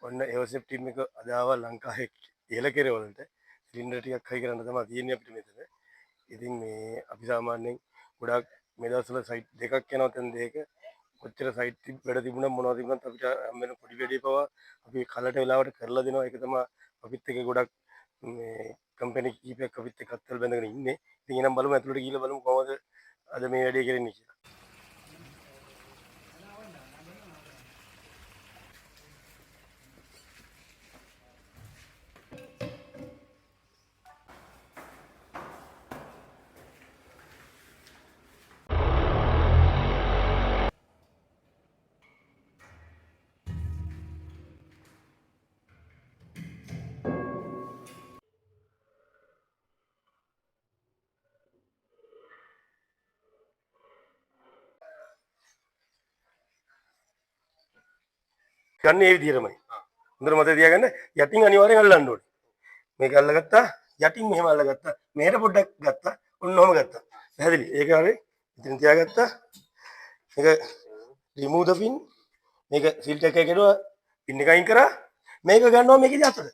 ඔන්න එවර්සෙප් ටීම් එක අද ආවා ලංකාවේ ඉහළ කෙරවලට. සිලින්ඩර් ටිකක් හයි කරන්න තමයි තියෙන්නේ අපිට මෙතන. ඉතින් මේ අපි සාමාන්‍යයෙන් ගොඩාක් මේ දවස්වල සයිට් දෙකක් යනවා. තැන් දෙක කොච්චර සයිට් වැඩ තිබුණත් මොනවද තිබුණත් අපිට හම් වෙන පොඩි වැඩේ පවා අපි කලට වෙලාවට කරලා දෙනවා. ඒක තමයි අපිත් එක්ක ගොඩක් මේ කම්පැනි කීපයක් අපිත් එක්ක අත්වල බැඳගෙන ඉන්නේ. ඉතින් එහෙනම් බලමු, ඇතුළට ගිහලා බලමු කොහොමද අද මේ වැඩේ කරන්නේ කියලා. ගන්න ඒ විදිහටමයි. හොඳට මතක තියාගන්න, යටින් අනිවාර්යෙන් අල්ලන්න ඕනේ. මේක අල්ලගත්තා, යටින් මෙහෙම අල්ලගත්තා, මෙහෙට පොඩ්ඩක් ගත්තා, ඔන්න ඔහම ගත්තා. පැහැදිලි? ඒක හරි. ඉතින් තියාගත්තා. මේක remove the pin. මේක ෆිල්ටර් එක කෙරුවා, පින් එක අයින් කරා. මේක ගන්නවා මේකේ අතට.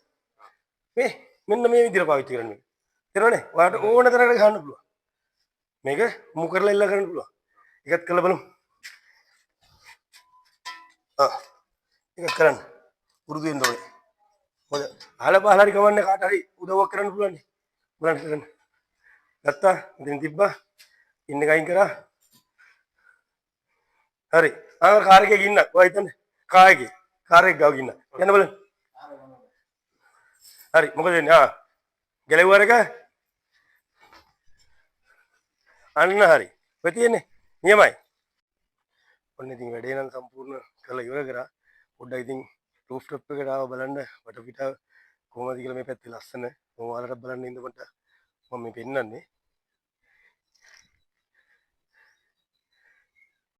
මේ මෙන්න මේ විදිහට පාවිච්චි කරන්න මේක. තේරෙනවනේ? ඔයාලට ඕන තරකට ගන්න පුළුවන්. මේක මූව් කරලා එල්ල කරන්න පුළුවන්. ඒකත් කරලා බලමු. ආ, ඒක කරන්න පුරුදු වෙන්න ඕනේ. මොකද අහලා පහලා හරි කමන්නේ, කාට හරි උදව්වක් කරන්න පුළුවන් නේ. බලන්න කරන්න. ගත්තා, ඉතින් තිබ්බා. ඉන්න එක අයින් කරා. හරි. ආ, කාර් එකේ ගින්නක්. ඔයා හිතන්නේ කාර් එකේ. කාර් එක ගාව ගින්න. යන්න බලන්න. හරි, මොකද වෙන්නේ? ආ. ගැලෙව්ව එක. අන්න හරි. ඔය තියෙන්නේ. නියමයි. ඔන්න ඉතින් වැඩේ නම් සම්පූර්ණ කරලා ඉවර කරා. පොඩ්ඩක් ඉතින් රූෆ් ටොප් එකට ආව බලන්න වටපිටාව කොහොමද කියලා. මේ පැත්තේ ලස්සන. මම ඔයාලට බලන්න ඉන්න පොඩ්ඩක් මම මේ පෙන්නන්නේ.